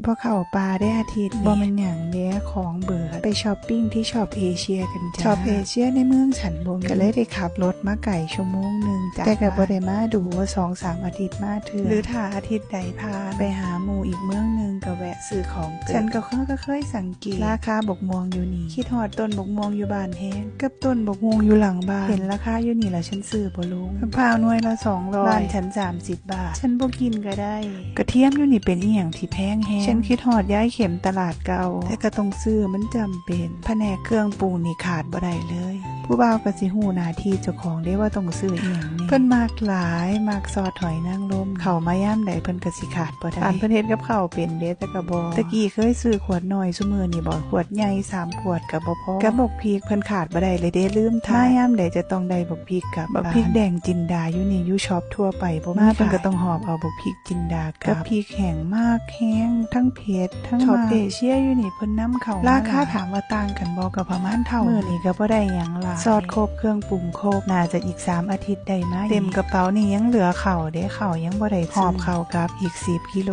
ບໍ່ເຂົ້າປ່າເດ້ອາທິດນີ້. ບໍ່ແມ່ນຫຍັງເດ້ ຂອງເບີດ. ໄປຊັອບປິງທີ່ຊັອບເອເຊຍກັນຈ້າ. ຊັອບເອເຊຍໃນເມືອງສັນບໍ່ມີ ກໍເລີຍໄດ້ຂັບລົດມາໄກຊົ່ວໂມງໜຶ່ງຈ້າ. ແຕ່ກໍບໍ່ໄດ້ມາດູ ສອງສາມອາທິດມາເທື່ອ ຫຼືຖ້າອາທິດໃດຜ່ານ ໄປຫາໝູ່ອີກເມືອງໜຶ່ງກໍແວະຊື້ຂອງເກີດ. ສັນກໍເຄີຍ ກໍເຄີຍສັງເກດລາຄາບັກມ່ວງຢູ່ນີ້. ຄິດຮອດຕົ້ນບັກມ່ວງຢູ່ບ້ານແຮງ ກັບຕົ້ນບັກມ່ວງຢູ່ຫຼັງບ້ານ. ເຫັນລາຄາຢູ່ນີ້ລະ ສັນຊື້ບໍ່ລົງ. ບັກພ້າວໜ່ວຍລະສອງຮ້ອຍ ບ້ານສັນສາມສິບບາດ. ສັນບໍ່ກິນກໍໄດ້. ກະທຽມຢູ່ນີ້ເປັນອີ່ຫຍັງທີ່ແພງແຮງ. ສັນຄິດຮອດຢາຍເຂັມຕະຫຼາດເກົ່າ ແຕ່ກໍຕ້ອງຊື້ ມັນຈຳເປັນ. ພະແນກເຄື່ອງປຸງນີ້ຂາດບໍ່ໄດ້ເລີຍ. ຜູ້ບ່າວກໍຊິຮູ້ໜ້າທີ່ເຈົ້າຂອງເດ້ວ່າຕ້ອງຊື້ອີ່ຫຍັງແດ່. ເພິ່ນມັກຫຼາຍ ມັກຊອດຫອຍນາງລົມ. ເຂົ້າມາຍາມໃດເພິ່ນກໍຊິຂາດບໍ່ໄດ້. ປານເພິ່ນເຮັດກັບເຂົ້າເປັນເດ້ ແຕ່ກໍບໍ່. ແຕ່ກີ້ເຄີຍຊື້ຂວດນ້ອຍ ຊຸມື້ນີ້ບໍ່ ຂວດໃຫຍ່ສາມຂວດກໍບໍ່ພໍ. ກັບບັກພິກເພິ່ນຂາດບໍ່ໄດ້ເລີຍເດ້ ລືມຖາມ. ມາຍາມໃດຈະຕ້ອງໄດ້ບັກພິກກັບບ້ານ. ບັກພິກແດງຈິນດາຢູ່ນີ້ ຢູ່ຊັອບທົ່ວໄປບໍ່ມີຂາຍ. ມາເພິ່ນກໍຕ້ອງຫອບເອົາບັກພິກ ຈິນດາກັບພິກແຫ້ງ ມັກແຮງ ທັງເຜັດທັງມັກ. ເອເຊຍຢູ່ນີ້ເພິ່ນນຳເຂົ້າມາຫຼາຍ. ລາຄາຖາມວ່າຕ່າງກັນບໍ່ ກໍປະມານເທົ່າ. ມື້ນີ້ກໍບໍ່ໄດ້ຫຍັງຫຼາຍ ຊອດຄົບ ເຄື່ອງປຸງຄົບ. ໜ້າຈະອີກສາມອາທິດໄດ້ມາ. ເຕັມກະເປົານີ້ຍັງເຫຼືອເຂົ້າເດ້ ເຂົ້າຍັງບໍ່ໄດ້ຊື້. ຫອບເຂົ້າກັບອີກສິບກິໂລ.